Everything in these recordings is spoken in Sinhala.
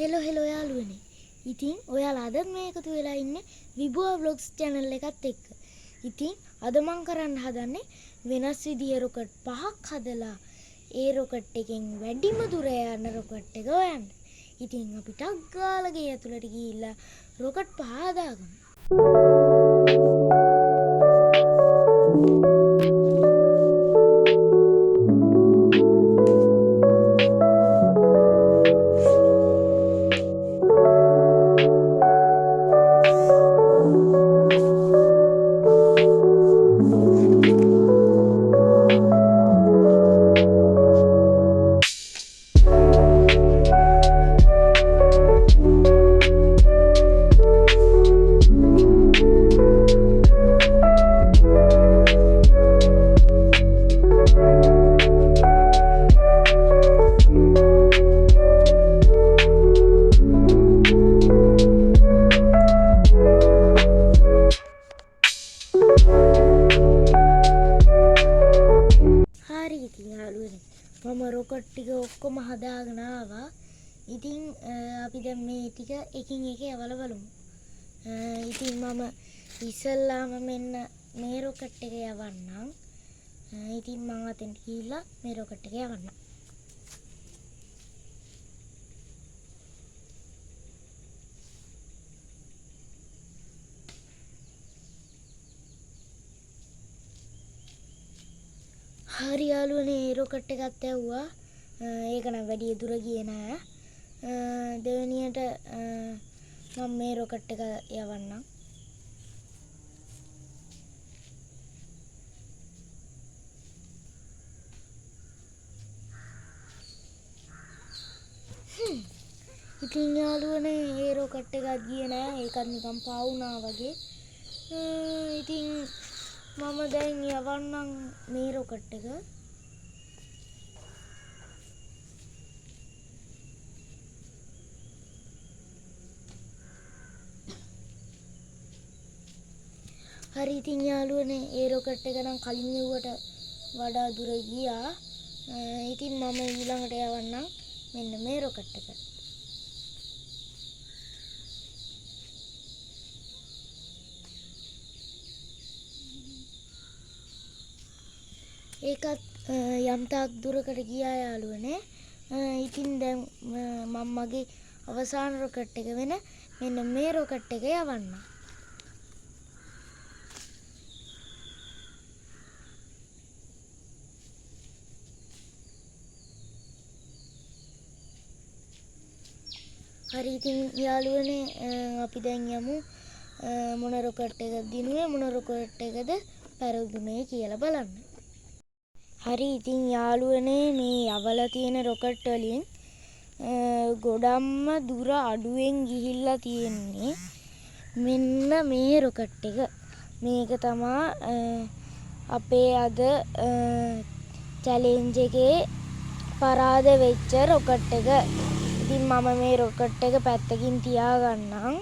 හෙලෝ හෙලෝ යාළුවනේ. ඉතින් ඔයාලා අදත් මේ එකතු වෙලා ඉන්නේ විබුවා ව්ලොග්ස් චැනල් එකත් එක්ක. ඉතින් අද මං කරන්න හදන්නේ වෙනස් විදිහේ රොකට් පහක් හදලා ඒ රොකට් එකෙන් වැඩිම දුර යන රොකට් එක හොයන්න. ඉතින් අපි ටක් ගාලා ගේ ඇතුළට ගිහිල්ලා රොකට් පහ හදාගමු. හරි ඉතින් යාළුවනේ මම රොකට් ටික ඔක්කොම හදාගෙන ආවා. ඉතින් අපි දැන් මේ ටික එකින් එක යවලා බලමු. ඉතින් මම ඉස්සල්ලාම මෙන්න මේ රොකට් එක යවන්නම්. ඉතින් මං අතෙන්ට ගිහිල්ලා මේ රොකට් එක යවන්නම්. හරි යාළුවනේ ඒ රොකට් එකත් ඇව්වා. ඒක නම් වැඩි දුර ගියේ නෑ. දෙවෙනියට මම මේ රොකට් එක යවන්නම්. ඉතින් යාළුවනේ ඒ රොකට් එකත් ගියේ නෑ. ඒකත් නිකන් පාවුනා වගේ. ඉතින් මම දැන් යවන්නම් මේ රොකට් එක. හරි ඉතින් යාළුවනේ ඒ රොකට් එක නම් කලින් එව්වට වඩා දුර ගියා. ඉතින් මම ඊළඟට යවන්නම් මෙන්න මේ රොකට් එක. ඒකත් යම් තාක් දුරකට ගියා යාළුවනේ. ඉතින් දැන් මම මගේ අවසාන රොකට් එක වෙන මෙන්න මේ රොකට් එක යවන්නම්. හරි ඉතින් යාළුවනේ අපි දැන් යමු මොන රොකට් එකද දිනුවේ මොන රොකට් එකද පැරදුනේ කියලා බලන්න. හරි ඉතින් යාළුවනේ මේ යවලා තියෙන රොකට් වලින් ගොඩක්ම දුර අඩුවෙන් ගිහිල්ලා තියෙන්නේ මෙන්න මේ රොකට් එක. මේක තමා අපේ අද චැලෙන්ජ් එකේ පරාද වෙච්ච රොකට් එක. ඉතින් මම මේ රොකට් එක පැත්තකින් තියාගන්නම්.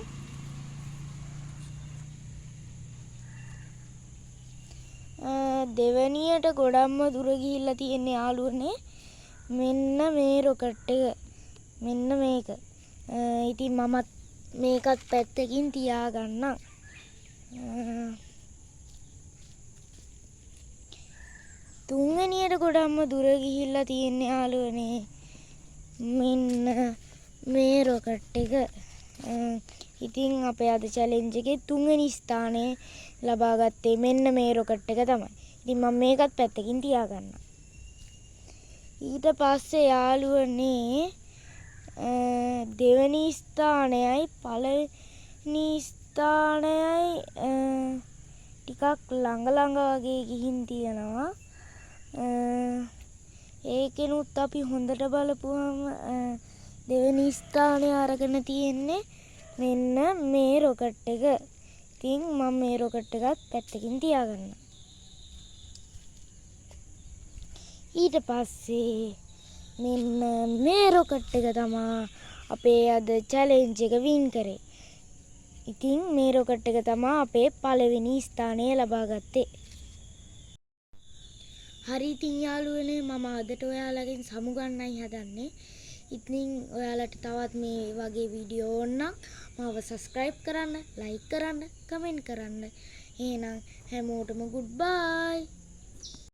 දෙවැනියට ගොඩක්ම දුර ගිහිල්ලා තියෙන යාළුවනේ මෙන්න මේ රොකට් එක. මෙන්න මේක. ඉතින් මමත් මේකත් පැත්තකින් තියාගන්නම්. තුන්වෙනියට ගොඩක්ම දුර ගිහිල්ලා තියෙන යාළුවනේ මෙන්න මේ රොකට් එක. ඉතින් අපේ අද චැලෙන්ජ් එකේ තුන්වෙනි ස්ථානය ලබා ගත්තේ මෙන්න මේ රොකට් එක තමයි. ඉතින් මම මේකත් පැත්තකින් තියාගන්නම්. ඊට පස්සේ යාළුවනේ දෙවෙනි ස්ථානයයි පළවෙනි ස්ථානයයි ටිකක් ළඟ ළඟ වගේ ගිහින් තියෙනවා. ඒකෙනුත් අපි හොඳට බලපුවම දෙවෙනි ස්ථානය අරගෙන තියෙන්නේ මෙන්න මේ රොකට් එක. ඉතින් මම මේ රොකට් එකත් පැත්තකින් තියාගන්නම්. ඊට පස්සේ මෙන්න මේ රොකට් එක තමා අපේ අද චැලෙන්ජ් එක වින් කරේ. ඉතින් මේ රොකට් එක තමා අපේ පළවෙනි ස්ථානය ලබා ගත්තේ. හරි ඉතින් යාළුවනේ මම අදට ඔයාලගෙන් සමුගන්නයි හදන්නේ. ඉතින් ඔයාලට තවත් මේ වගේ වීඩියෝ ඕන නම් මාව සබ්ස්ක්‍රයිබ් කරන්න, ලයික් කරන්න, කමෙන්ට් කරන්න. එහෙනම් හැමෝටම ගුඩ් බයි.